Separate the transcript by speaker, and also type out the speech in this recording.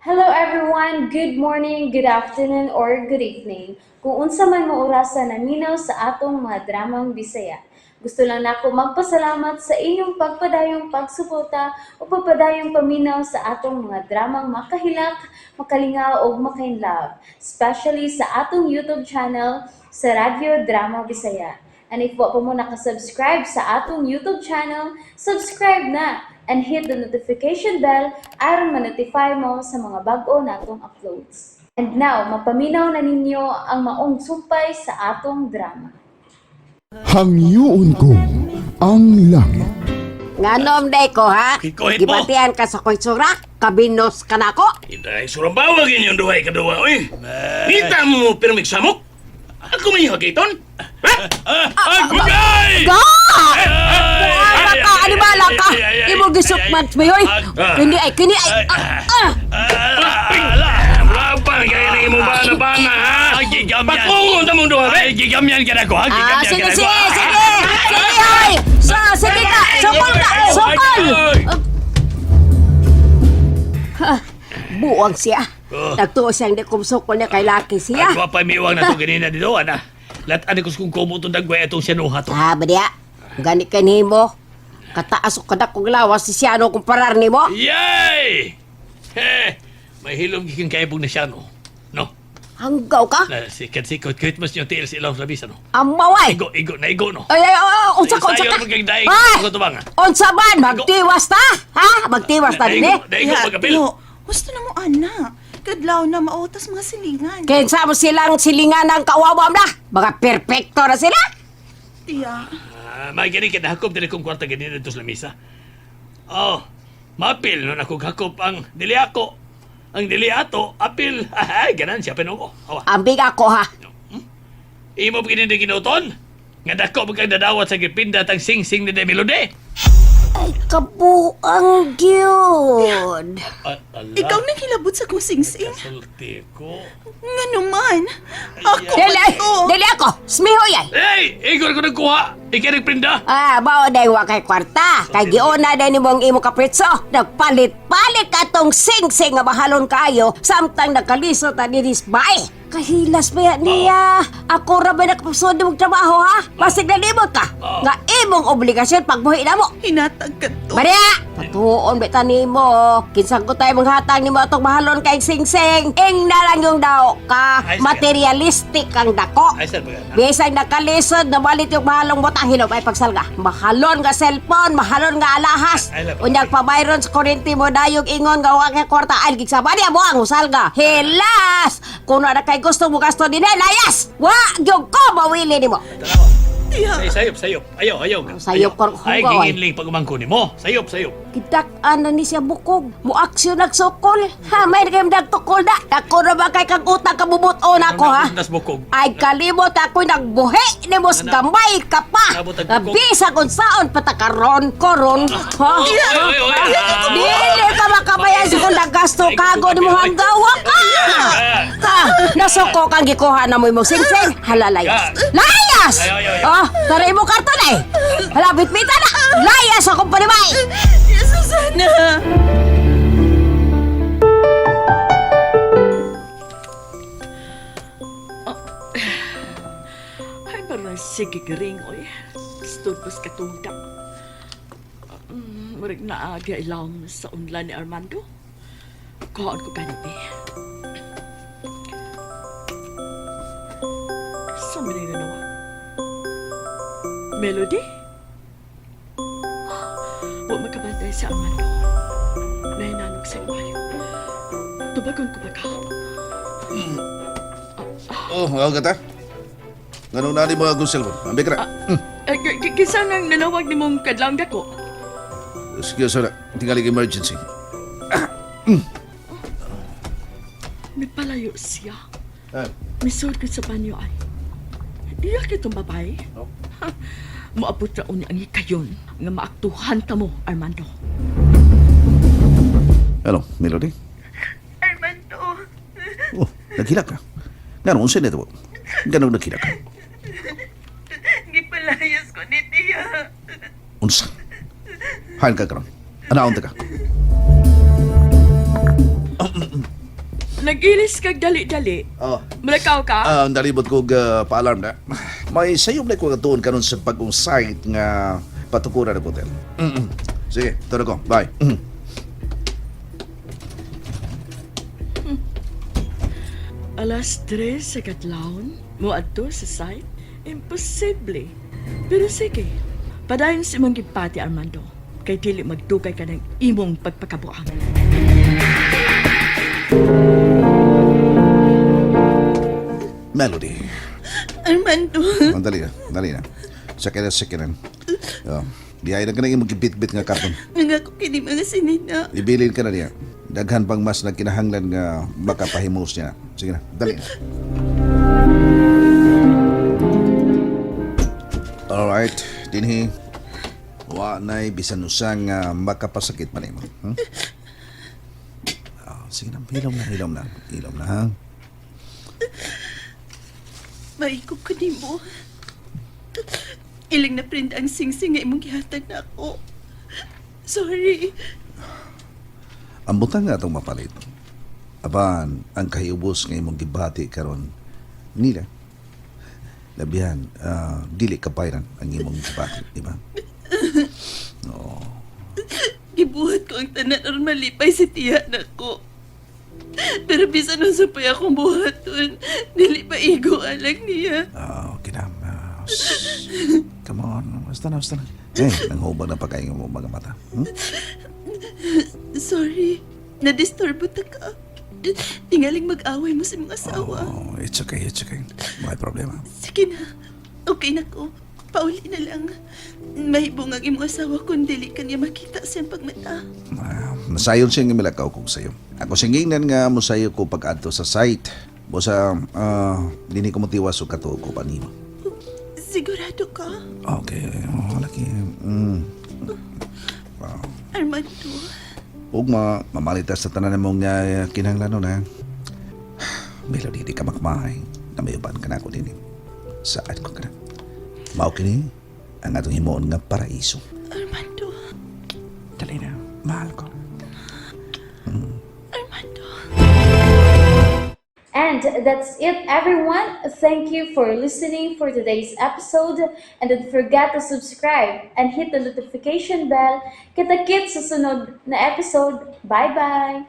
Speaker 1: Hello everyone! Good morning, good afternoon, or good evening. Kung unsa man mo orasa naminaw sa atong mga dramang Bisaya. Gusto lang nako magpasalamat sa inyong pagpadayong pagsuporta o pagpadayong paminaw sa atong mga dramang makahilak, makalingaw ug makainlove, especially sa atong YouTube channel sa Radyo Drama Bisaya. And if wa pa mo nakasubscribe sa atong YouTube channel, subscribe na and hit the notification bell aron ma-notify mo sa mga bag-o natong uploads. And now, mapaminaw na ninyo ang maong sumpay sa atong drama.
Speaker 2: Hangyoon ko ang langit.
Speaker 3: Nganom day ko ha?
Speaker 4: Kikuhit mo.
Speaker 3: Gibatian ka sa ko'y kabinos ka na ako.
Speaker 4: Inday, surambawag inyong duhay kaduwa, oy. Kita mo pirmig samok? Ako may hagiton? Ha? Agugay!
Speaker 3: Ga! Buara ka, animala ka! Imo gisukman mi hoy. Kini ay kini ay. Ah, ah.
Speaker 4: Wala pa kaya na imong bana-bana, ha? Pakungon ta mong duha, be?
Speaker 5: Gigamyan ka na ko, ha?
Speaker 3: Ah,
Speaker 5: Gigamyan
Speaker 3: sige,
Speaker 5: ka na ko.
Speaker 3: sige, sige. Sige, hoy. So, sige ka. Sukol ka, sukol. Ha, buwang siya.
Speaker 5: Oh.
Speaker 3: Nagtuo siyang di kumsukol niya kay laki siya.
Speaker 5: Ay, pa miwang na to ganina dito, ana. Lat ani ko kung kumo itong dagway itong sinuha to.
Speaker 3: Ah, ba diya? Gani ka nimo. Kataas o kadak kong lawas si Siano kumparar nimo.
Speaker 5: Yay! He, may hilom gikan kaibog na siya, no? No?
Speaker 3: Hanggaw ka.
Speaker 5: Na, sikat sikot, kahit mas yung tiil sa ilaw sa labisa, no?
Speaker 3: Amaway.
Speaker 5: Igo, igo, na igo, no?
Speaker 3: Ay, ay, ay, ay, unsa ka, unsa
Speaker 5: Sayo
Speaker 3: ka?
Speaker 5: magkang daig,
Speaker 3: Ay!
Speaker 5: ko to ba nga?
Speaker 3: Unsa man, magtiwas ta? Ha? Magtiwas ta
Speaker 5: Naigo,
Speaker 3: din eh?
Speaker 5: naigo pagkapil.
Speaker 6: Tiyo, gusto na mo, ana. Kadlaw na mautas mga silingan.
Speaker 3: Kinsa mo silang silingan ng kawawam na? Mga perfecto na sila?
Speaker 6: Tiya,
Speaker 5: Ah, may gani ka nahakop dili kong kwarta ganina dito sa lamisa. Oh, mapil no nakog hakop ang dili ako. Ang dili ato, apil. Ay, ganan siya pinuko. Awa.
Speaker 3: Ambig ako ha.
Speaker 5: Imo pa gini ginuton? Nga dako mo kang dadawat sa gipinda tang sing-sing ni Melody.
Speaker 3: Ay, kabuang gyud.
Speaker 5: Ah, ala.
Speaker 6: ikaw nang hilabot sa kong singsing.
Speaker 5: Kasulti ko.
Speaker 6: Nga naman. Ako
Speaker 3: Dili,
Speaker 6: ba to?
Speaker 3: dili ako. Smihoy ay.
Speaker 5: Hey! Igor ko nagkuha! Ikaw nagprinda!
Speaker 3: Ah, mao day wa kay kwarta. Kay giuna day nimo ang imo kapritso. Nagpalit-palit ka tong sing-sing nga mahalon kaayo samtang nakalisod ta dinis bae. Kahilas ba yan niya? Ako ra ba nakapasod nimong trabaho ha? Basig nalimot ka. Nga imong obligasyon pagbuhi na mo.
Speaker 6: Hinatag ka to.
Speaker 3: Maria! Patuon ba nimo? Kinsang ko tayo manghatag nimo atong mahalon kay sing-sing. Ing na lang yung daw ka.
Speaker 5: Ay, sige.
Speaker 3: Materialistic ang dako.
Speaker 5: Ay, sir, baga.
Speaker 3: Bisag nakalisod, nabalit yung mahalong butang hinom ay pagsalga. Mahalon nga cellphone, mahalon nga alahas.
Speaker 5: Ay, labo.
Speaker 3: Unyag pabayron sa kuryente mo dayog ingon nga wa kay kwarta ay gigsaba niya mo ang usalga. Hilas! Kuno na kay gusto mo gasto din eh, layas! Wa gyud ko mawili nimo.
Speaker 5: Tanawa.
Speaker 6: Tiya,
Speaker 5: Say, sayop, sayop. Ayaw, ayaw.
Speaker 3: Sayop ko-
Speaker 5: Ay,
Speaker 3: hugaw, ay.
Speaker 5: ginginling pag umangko ni mo. Sayop, sayop.
Speaker 3: Gidak-an na ni siya bukog. Muaksyon nagsukol. Ha, may kayong nagtukol na. Ako na ba kay kang utang kabubuton ako ha?
Speaker 5: Nas bukog.
Speaker 3: Ay kalimot ako'y nagbuhi ni mos gamay ka pa.
Speaker 5: Nabot ang bukog.
Speaker 3: Bisa kung saon patakaron koron. Ha?
Speaker 5: Oy, oy, oy. Ah.
Speaker 3: Dili ka makabayan sa kung naggasto kago ni mo hanggawa ka. Ha, nasuko kang gikuha na mo imong singsing. Hala, layas. Layas!
Speaker 5: Ay, ay, ay.
Speaker 3: Oh, tara imo karton eh. Hala, bitbita na. Layas akong panibay.
Speaker 6: Tiya Susana.
Speaker 7: Ay, parang sige garing, oy. Stupos katungka. Murag naagi ilawom sa unla ni Armando. Kuhaan ko ganit eh. Sa mga nanawa. Melody? Wa makabantay si Armando. Nahinanog sa ibayo. Tubagon ko ba ka?
Speaker 8: Oh, ako kata. Ganun na ni mga akong cellphone. Ambil ka na.
Speaker 7: Eh, kinsa nang nanawag ni mong kadlawng dako?
Speaker 8: Sige, sorry. Tingali emergency.
Speaker 7: May palayo siya.
Speaker 8: Ah,
Speaker 7: Misod ko sa banyo ay. Iya kitong babae.
Speaker 8: Oh.
Speaker 7: Ha, moabot ra uni ang hikayon nga maaktuhan ta mo, Armando.
Speaker 8: Hello, Melody?
Speaker 6: Armando.
Speaker 8: Oh, nagkilak ka. Ganun, unsa nito? Ganun nagkilak ka.
Speaker 6: Gipalayas ko ni Tiya.
Speaker 8: Unsa? Hain ka karon. Anaon ta ka.
Speaker 7: Nag-ilis kag dali-dali.
Speaker 8: Oh.
Speaker 7: Mulakaw ka?
Speaker 8: Ah, ang dalibot ko pa-alarm na. May sayob na ko katuon karon sa bagong site nga patukuran ng hotel. Sige, turo ko. Bye.
Speaker 7: 3:00 sa kadlawon, moadto sa site? Imposible. Pero sige, padayon sa imong gipati, Armando. Kay dili magdugay ka ng imong pagpakabuang.
Speaker 8: Melody.
Speaker 6: Armando.
Speaker 8: Oh, dali na, dali na. Sakyan na, sakyan na. Oh, dihay na ka na imong gibit-bit nga karton.
Speaker 6: Nga ko kini mga sinina.
Speaker 8: Ibilin ka na niya. Daghan pang mas nagkinahanglan nga makapahimos niya. Sige na, dali na. Alright, dinhi. Wa na'y bisan usa nga makapasakit man nimo. Ah, sige na, hilom na, hilom na. Hilom na, ha?
Speaker 6: Maikog ko nimo. Ilang na print ang singsing nga imong gihatag na ako. Sorry.
Speaker 8: Ang butang nga atong mapalit. Apan, ang kahiubos nga imong gibati karon nila. Labihan, dili kapayran ang imong gibati, di ba?
Speaker 6: Gibuhat ko ang tanan aron malipay si tiya nako. Pero bisan unsa pa'y akong buhaton, dili pa igo alang niya.
Speaker 8: Ah, okay na. Ah, come on, basta na, basta na. Eh, nanghubag na pagkain mo mga mata.
Speaker 6: Sorry, na-disturbo ta ka. Tingaling mag-away mo sa mga asawa.
Speaker 8: Oh, it's okay, it's okay. May problema.
Speaker 6: Sige na, okay na ko. Pauli na lang. Mahibong ang imong asawa kung dili ka niya makita sa iyang pagmata.
Speaker 8: Ah, nasayon siya nga milakaw kong sayo. Ako siyang gingnan nga mosayo ko pag-adto sa site. Busa, dini ko motiwas o katuo ko pa nimo.
Speaker 6: Sigurado ka,
Speaker 8: Okay, oh, laki.
Speaker 6: Armando?
Speaker 8: Ug ma mamalitas sa tanan mong kinahanglanon ha. Melody, di ka makmahay. Namayuban ka na ako din. Saan ko ka na? Mao kini ang atong himuon nga paraiso.
Speaker 6: Armando,
Speaker 8: Dali na, mahal ko.
Speaker 6: Armando.
Speaker 1: And that's it, everyone. Thank you for listening for today's episode. And don't forget to subscribe and hit the notification bell. Kita-kits sa sunod na episode. Bye-bye!